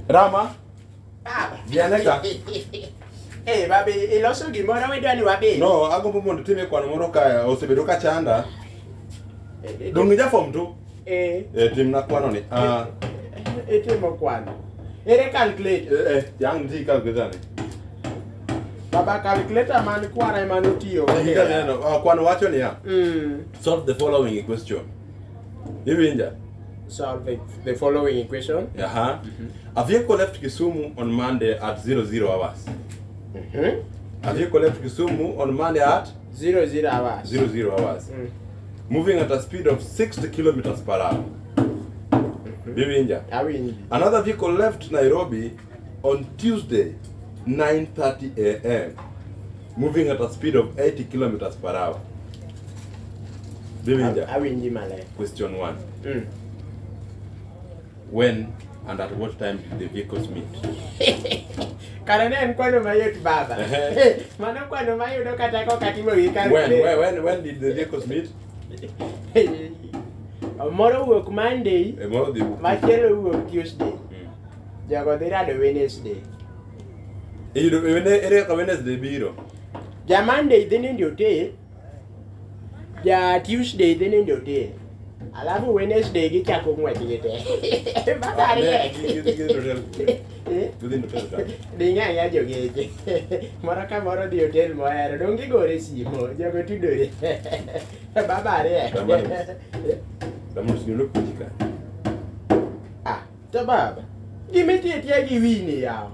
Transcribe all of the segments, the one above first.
Rama, Baba. biane ka. Eh, babe, iloso gimoro idwa ni wabi. No, agombo mondo itime kwano moro kae, osebedo ka chanda. Dong' ija form two? Eh, Eh, timna kwano ni. Ah, itimo kwano. Ere calculator? eh, eh, yang nitie gi calculator ni. Baba calculator man kwara ema notiyo. Ti gi calculator no. Ah, kwano wacho niya, solve the following question. Iwinja? Solve the following equation. Aha. A vehicle left Kisumu on Monday at 00 hours. A vehicle left Kisumu on Monday at 00 hours. 00 hours. Moving at a speed of 60 kilometers per hour. Biwinja. Awinji. Another vehicle left Nairobi on Tuesday, 9:30 a.m., moving at a speed of 80 kilometers per hour. Biwinja. Awinji maler. Question 1. When and at what time did the vehicles meet? Kare ne en kwano mayot baba. Ehe. Mano kwano mayudo kata kok atimo gi When, calculator. when did the vehicles meet? Moro wuok Monday, Eh, moro dhi wuok. machielo wuok Tuesday. Jogo dhi rado Wednesday. Iyudo ere kaka Wednesday biro? Ja Monday dhi nindo e hotel. Ja Tuesday dhi nindo e hotel. Alafu Wednesday gichako ng'wech gi te. Baba Ah, ne, riek. gidhi e hotel kure? Eh? Gidhi e hotel kanye? Dhi ng'aya jogeche. Moro ka moro dhi hotel mohero. Dong gigore simo. Jogo tudore. Baba riek. Ramanus. Ramanus gino nopuonji kanye? Ah, to baba. Gima itiyo atiya gi wini yawa.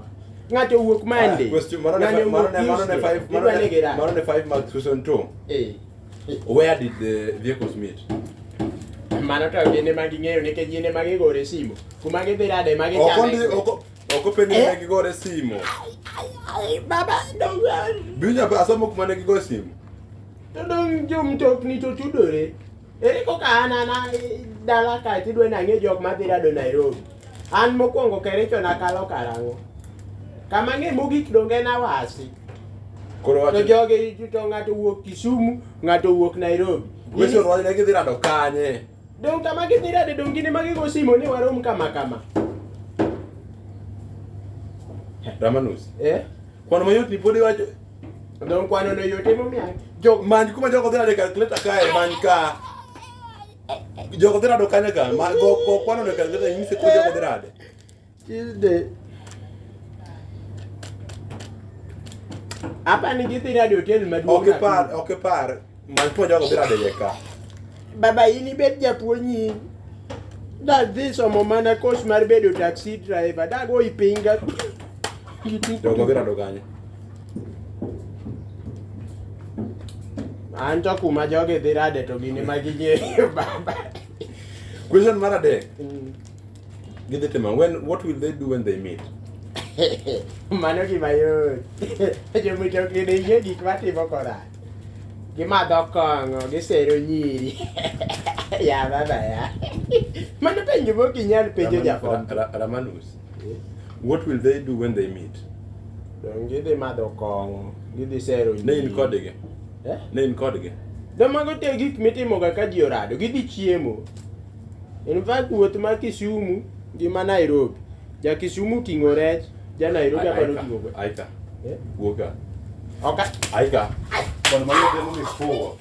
Ng'ato wuok Monday. Ah, question mano ne ng'ato mano wuok ne mano ne Tuesday. five mano Idwa ni ne girad. mano ne 5 marks question 2. Eh. Where did the vehicles meet? Mano to gin ema ging'eyo nikech gin ema gigore simo. Kuma gidhi rade ema Oko gichame. ndi oko oko penjo Eh? ne gigore simo. Ai, baba dong Binya asomo kuma ne gigore simo. to dong jomtokni to tudore. Ere koka an ana dala kae tidwa ni ang'e jok madhi rado Nairobi. An mokwongo Kericho nakalo karang'o. Kama ang'e mogik donge en Awasi. Koro To wacho jogi to ng'ato wuok Kisumu, ng'ato wuok Nairobi. question wacho ne gidhi rado kanye? Dong kama gidhi rade dong gin ema gigo simo ni warom kama kama. Ramanus. Eh? Kwano mayot ni pod iwacho Dong kwano no yot emomiyo jok many kuma jogo dhi rado e calculator kae many ka. Jogo dhi rado kanye ka? Ma go go kwano no e calculator nyise kuma jogo dhi rade. Tuesday. Apa ni gidhi rado hotel maduong' Ok ipar, Nakuru. ok ipar. Many kuma jogo dhi rade iye ka. Baba in ibed japuonj in. Dadhi somo mana course mar bedo taxi driver. Dago ipinga. Jogo dhi rado kanye? An to kuma jogi dhi rade to gin ema ging'eyo baba. Question mar adek. Gidhi timo when what will they do when they meet? Mano gima yot. Jomitokni ne ng'e gik matimo korach. Gimadho kong'o, gisero nyiri. Ya baba ya. Mano penjo mok inyal penjo jafwambo. Ramanus. What will they do when they meet? Dong gidhi madho kong'o, gidhi sero nyiri. Ne in kodgi. Eh? Ne in kodgi. Do mago te gik mitimoga ka ji orado, gidhi chiemo. In fact, wuoth ma Kisumu gi ma Nairobi. Ja Kisumu ting'o rech, ja Nairobi aparo ting'o gwen. Aika. Eh? Wuoka. Oka. Aika. Kono mano temo mifuwo.